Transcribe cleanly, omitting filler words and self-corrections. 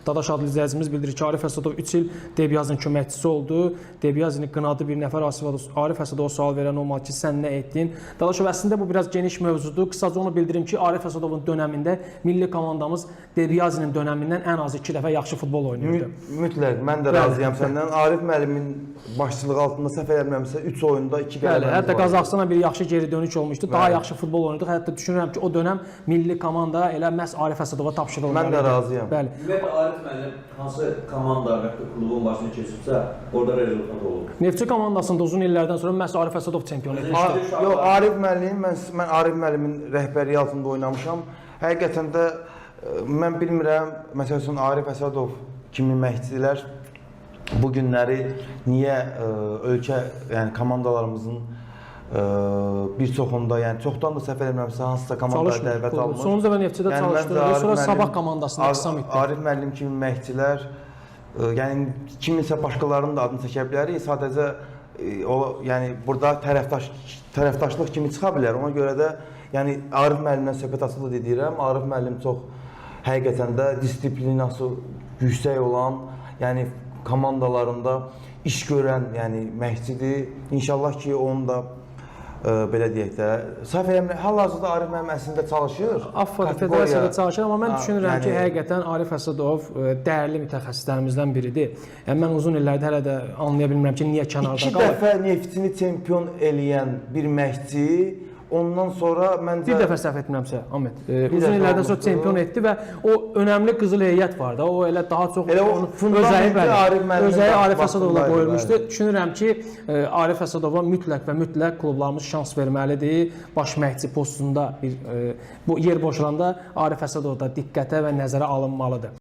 Dadaş adlı izləyicimiz bildirir ki, Arif Əsədov 3 il Debyazın köməkçisi oldu. Debyazini qınadı bir nəfər Arif Əsədova sual verən olmadı ki, sən nə etdin? Dadaşov, əslində bu biraz geniş mövzudur. Qısaca onu bildirim ki, Arif Əsədovun dönəmində milli komandamız Debyazinin dönəmindən ən az 2 dəfə yaxşı futbol oynayırdı. Mütləq mən də razıyam səndən. Arif müəllimin başçılığı altında səhv eləmirəmsə 3 oyunda 2 Bəli, qələbəmiz hətta var. Qazaxıstana bir yaxşı geri dönüş olmuşdu. Daha Bəli. yaxşı futbol oynadıq. Hətta düşünürəm ki, o dönəm milli komanda elə məhz Arif Əsədova tapşırılmalı Mən də idi. razıyam. Bəli. Ümumiyyətlə Arif müəllim hansı komanda və ya da klubun başını keçibsə, orada rezultat olub. Neftçi komandasında uzun illərdən sonra məhz Arif Əsədov çempion etmişdi. Yox, Arif müəllim, mən Arif müəllimin rəhbərliyi altında oynamışam. Həqiqətən də mən bilmirəm, məsəl üçün Arif Əsədov kimi məşqçilər bu günləri niyə ölkə, yəni komandalarımızın bir çoxunda, yəni çoxdan da səhv eləmirəmsə hansısa komandaya Çalışmır. dəvət almır. Sonuncu dəfə Neftçidə Yəni məncə çalışdırdı. Arif Sonra müəllim- Sabah komandasında qısa müddət. Arif müəllim kimi məşqçilər, yəni kiminsə başqalarının da adını çəkə bilərik. Sadəcə o yəni burada tərəfdaşlıq kimi çıxa bilər. Ona görə də yəni Arif müəllimdən söhbət açıldı deyirəm. Arif müəllim çox həqiqətən də disiplinası yüksək olan, yəni komandalarında iş görən, yəni məşqçidir. İnşallah ki, onun da belə deyək də, səhv eləmirəm, hal-hazırda Arif müəllim əslində çalışır. AFF Kateqoriya- Federasiyada çalışır, amma mən düşünürəm ki, yəni- həqiqətən Arif Əsədov dəyərli mütəxəssislərimizdən biridir. Yəni mən uzun illərdir hələ də anlaya bilmirəm ki, niyə kənarda İki qalır. dəfə Neftçini çempion eləyən bir məşqçi, ondan sonra məncə Bir dəfə səhv etmirəmsə, Ahmet. Bir Uzun dəfə illərdən sonra olmuşdu. çempion etdi və o önəmli qızıl heyət var da. O elə daha çox Elə o onun fundamenti özəyi, bəli, Arif müəllimin özəyi Arif vaxtındaydı, Əsədovla bəli. qoyulmuşdu. Düşünürəm ki, Arif Əsədova mütləq və mütləq klublarımız şans verməlidir. Baş məşqçi postunda bir bu yer boşalanda Arif Əsədov da diqqətə və nəzərə alınmalıdır.